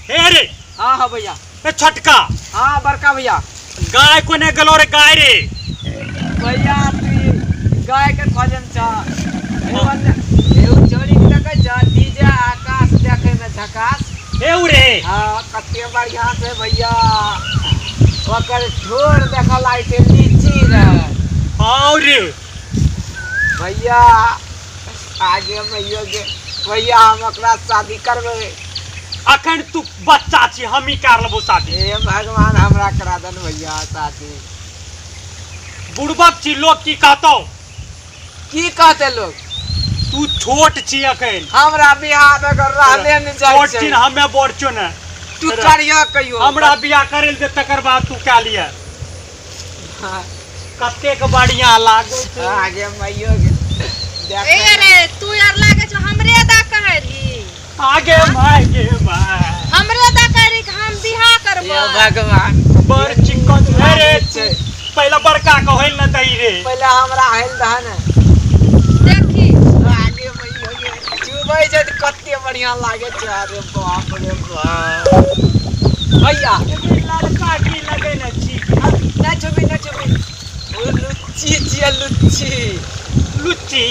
हे रे। हाँ हाँ भैया। ए छोटका। हाँ बड़का भैया। गाय कोने गेलो रे गाय रे? भैया तू गाय के खोजन छ। हे उ चोरी के देखै छ, डीजे आकाश देखे में झकास। हे उ रे। हाँ कते बढ़िया से भैया, ओकर ठोर देख लागै छै लीची रे। हाँ रे भैया आगे मैयो के भैया हम ओकरा शादी करबै। अखन तू बच्चा छी, हम ही कर लेबो शादी। हे भगवान हमरा करा दन भैया शादी। बुड़बक छी, लोग की कहतौ? की कहते लोग? तू छोट छी अखन। हमरा बियाह बगैर रहले नहीं जाइ छोट छै। छी, हमे बड़ छियो ने। तू करिया कहियो। हमरा बियाह करे दे तकर बाद तू कए लिय। हाँ। कतेक बढ़िया लागै छै। आगे मैयो के ए रे तू यार लागे छौ हमरे दा कहै रही। आगे my गे my. हमरे दा कहै रही कि हम बियाह करबै। हे भगवान बड़ चिकन छै रे। पहला बड़का के होइल न दही रे। पहला हमरा होइल दह ने। देखी आगे मैयो के चुबै छै त कते बढ़िया लागे छै। अरे बाप रे बाप भैया लड़का की लगे न छी। ना चुबी ना चुबी, ओ लुच्ची छियै लुच्ची। लुच्ची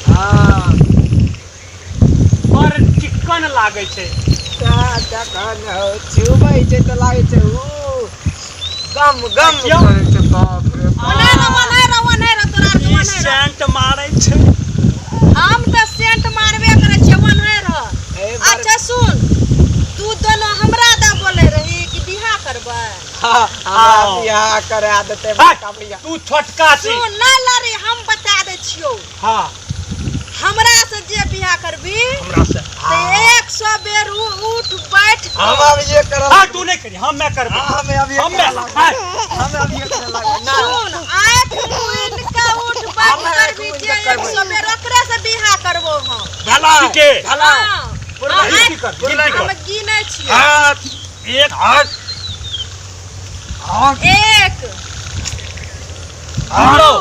हाँ बड़ चिकन लागै छै। तखन छुबै छै तऽ लागै छै ऊ गम गम करै छै। बाप रे ओने रह, ओने रह, ओने रह, तोरा आर के ई ओने रह। सेंट मारै छै। हम तऽ सेंट मारबे करै छियै, ओने रह। अच्छा सुन, तू दोनों हमरा दा बोले रही कि बियाह करबै। हाँ, हमरा बियाह करा देतै बड़का भैया। तू छोटका छी। सुन ना लड़ी, हम बता दै छियौ। हाँ हमरा से जे बियाह करबी हमरा से ते 100 बेर उठ बैठ। हम अब ये करब। हां तू नहीं करी, हम मैं करबे। हम अब ये हम मैं हम अब ये करे लागब ना। सुन आँख मुइन के उठ बैठ करबी जे 100 बेर ओकरे से बियाह करबो हम। भला ठीक है भला। पूरा गिनती कर, गिनती कर। हम गिनै छियै। हां 1 8 8 1 2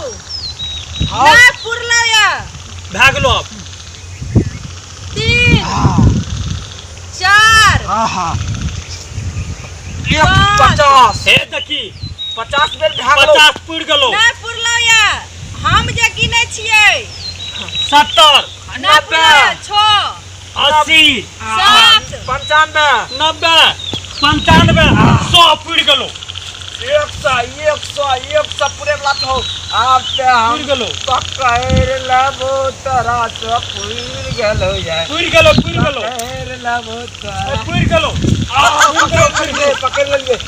ना पुरलो या भए गेलो अब। 3 4 50। हे देखी 50 बेर भए गेलो। 50 पुरि गेलो। ना पुरलो या, हम जे गिनै छियै। 70 ना पुरलो 6 80 7 95 90 95 100 पुरि गेलो। 100 100 100 पूरे वाला छौ। आब ते हम पुरि गेलो। पकड़ लेबो तोरा से पुरि गेलो या। पुरि गेलो, पुरि गेलो। पकड़ लेबो तोरा। पुरि गेलो। पुरि गेलो, पकड़ लेलियै।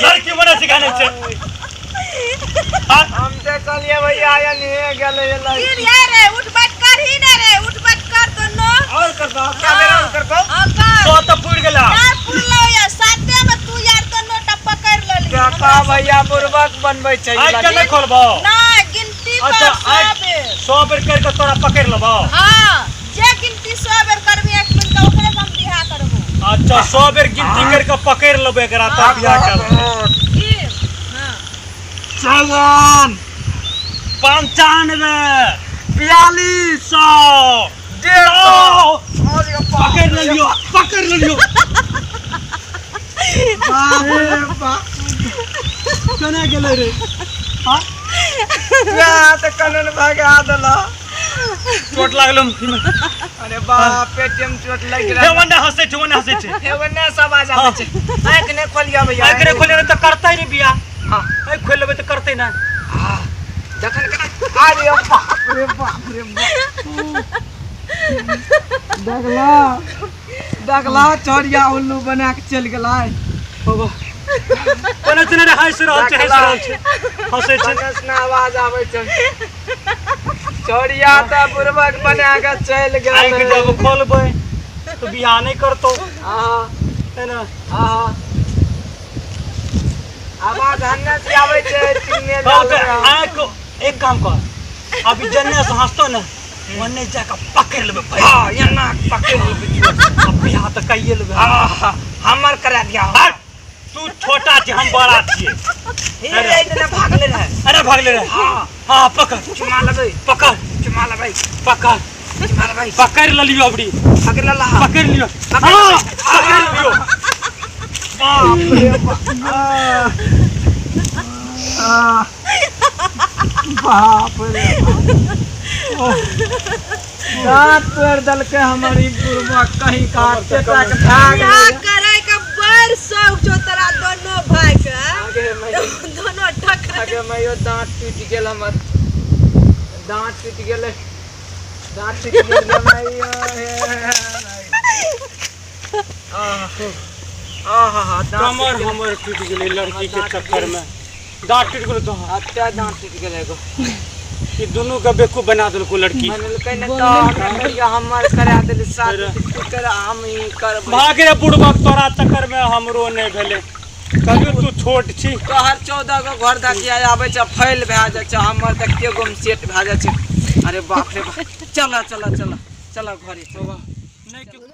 लड़की मने सिखाने छै। हम ते कहलियै भैया एनहे गेलै लड़की। गिर या रे, उठ बैठ कर ही ना रे, उठ बैठ कर दोनो। और करबो, कैमरा ऑन करबो। हां कर। 100 तऽ पुरि गेला। ना पुरलो या, साते में तू यार दोनो टा पकड़ लेली। काका भैया बुड़बक बनबै छै। आइ के नहि खोलबो? ना गिनती कर। अच्छा 100 बेर। 100 बेर कर के तोरा पकड़ लेबो। हां जे गिनती 100 बेर करबी एक मिनट के ओकरे से हम बियाह करबो। अच्छा 100 बेर गिनती कर के पकड़ लेबो एकरा तब बियाह करबो। हां 54 95 42 100 150 पकड़ लेलियो, पकड़ लेलियो। बाप रे बाप केना गेलै रे? हां तऽ कनन भगा देला। चोट लागलो। अरे बाप पेटीएम चोट लागि गेल। हे ओने हंसै छै, ओने हंसै छै। हे ओने सब आवाज आबै छै। आँखि नहि खोलिया भैया। आँखि नहि खोलिया तऽ करतै रे बियाह। हां आँखि खोलि लेबै तऽ करतै ना। हां जखन केना अरे बाप रे बाप रे बाप। देखला देखला चोरिया उल्लू बना के चलि गेलै। बाबा कोना छै रे, हँसि रहल छै, हँसि रहल छै, हँसै छै। कने आवाज आबै छै। चोरिया तऽ बुड़बक बना के चलि गेलै। आँखि जब खोलबै तऽ बियाह नहि करतौ। हां है ना? हां आवाज हन्ने से आबै छै। तीने आँखि एक काम कर, अभी जन्ने से हँसतो ने ओन्ने जाके पकड़ लेबै। हां एना पकड़ लेबै। बियाह तऽ कइए लेबै। हां हमर करा दिया। तू छोटा छी, हम बड़ा छियै। हे इतना भागले रहे। अरे भागले रहे। हां हां पकड़, चुमा लेबै, पकड़, चुमा लेबै, पकड़। मारबै। पकड़ लेलियो अबरी। पकड़ लेला। पकड़ लियो। हाँ, पकड़ लियो। बाप रे बाप, बाप रे, दांत तोड़ देलकै हमर ई बुढ़बा कहीं काटे तक भाग। बियाह करे के बड़ शौक छौ तोरा दोनों भाई के। आगे मैं दोनों टकरे। आगे मैं यो दांत टूटि गेल, हमर दांत टूटि गेलै, दांत टूटि गेल गे माइयो, हे आह आह, दांत कमर टूटि गेलै। हमर टूटि गेलै लड़की के चक्कर में, दांत टूटि गेलो तो। अत्ते दांत टूटि गेलै एगो। ई दुनू के बेवकूफ बना देलको लड़की। बनेलकै ने तऽ हमरा कहिया हमर करा देली शादी, तू कर, हम ई करबै। भाग रे बुढ़बक, तोरा चक्कर में हमरो नहि भेलै। कहियो तू छोट छी। तोहर 14 गो घर धकिया आबै छै, फैल भए जाइ छै, हमर तऽ एके गो मे सेट भए जाइ छै। अरे बाप रे बाप, चल चल चल चल घरे चल। नहि।